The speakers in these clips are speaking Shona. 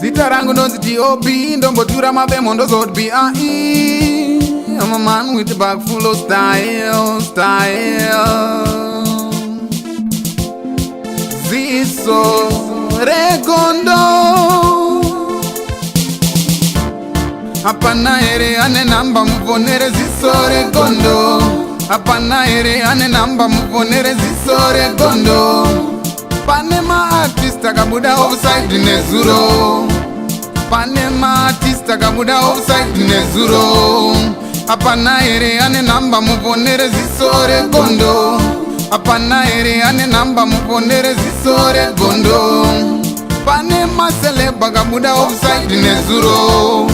Zita rangu ndonzi Dop, ndombotura mabemo, ndozoti bi. I'm a man with a bag full of style, style. Ziso regondo. Hapana here ane namba muponere ziso regondo? Hapana here ane namba muponere ziso regondo? Pane maartist akabuda offside nezuro. Pane maartist akabuda offside nezuro. Hapana here ane namba muponere ziso regondo? Hapana here ane namba muponere ziso regondo? Pane maceleb akabuda offside nezuro.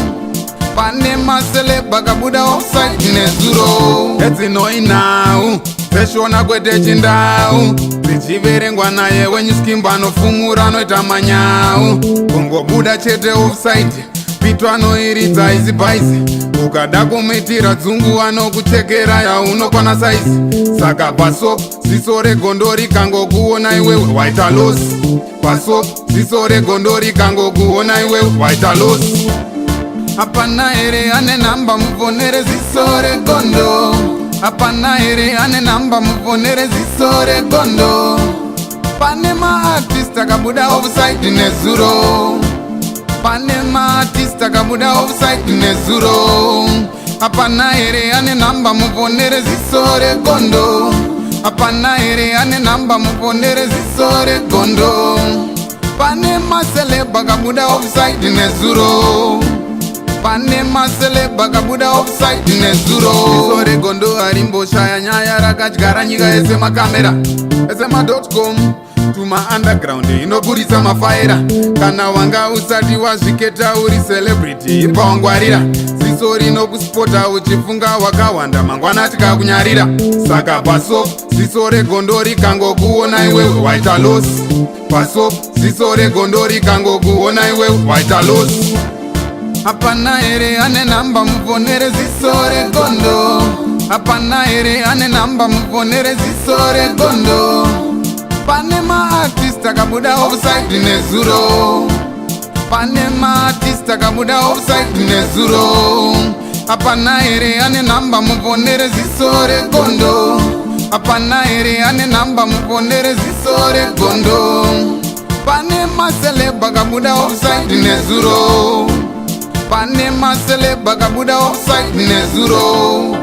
Pane maceleb akabuda offside nezuro. Edzinoinhau dzeshona, kwete chindau, dzichiverengwa naye wenyuskimbo anofumura, anoita manyau. Kungobuda chete offside, pito anoiridza izibhaisi. Ukada kumuitira dzungu, anokuchekera yaunokwana saizi. Saka paso ziso regondo rikangokuona iwewe, waita loss. Paso ziso regondo rikangokuona iwewe, waita loss. Hapana here ane namba muponere ziso regondo? Hapana here ane namba muponere ziso regondo? Pane maartist akabuda offside nezuro. Pane maartist akabuda offside nezuro. Hapana here ane namba muponere ziso regondo? Hapana here ane namba muponere ziso regondo? Pane maceleb akabuda offside nezuro. Pane maceleb akabuda offside nezuro. Ziso regondo harimboshaya nyaya, rakadyara nyika yese makamera ese ma.com tuma underground inoburitsa mafaira. Kana wanga usati wazviketa uri celebrity, ipa wangwarira. Ziso rinokuspota uchifunga wakawanda, mangwana tikakunyarira. Saka paso ziso regondo rikangokuona iwewe, waita loss. Paso ziso regondo rikangokuona iwewe, waita loss. Hapana here ane namba muponere ziso regondo? Hapana here ane namba muponere ziso regondo? Pane maartist akabuda offside nezuro. Pane maartist akabuda offside nezuro. Hapana here ane namba muponere ziso regondo? Hapana here ane namba muponere ziso regondo? Pane maceleb akabuda offside nezuro. Pane maceleb akabuda offside nezuro.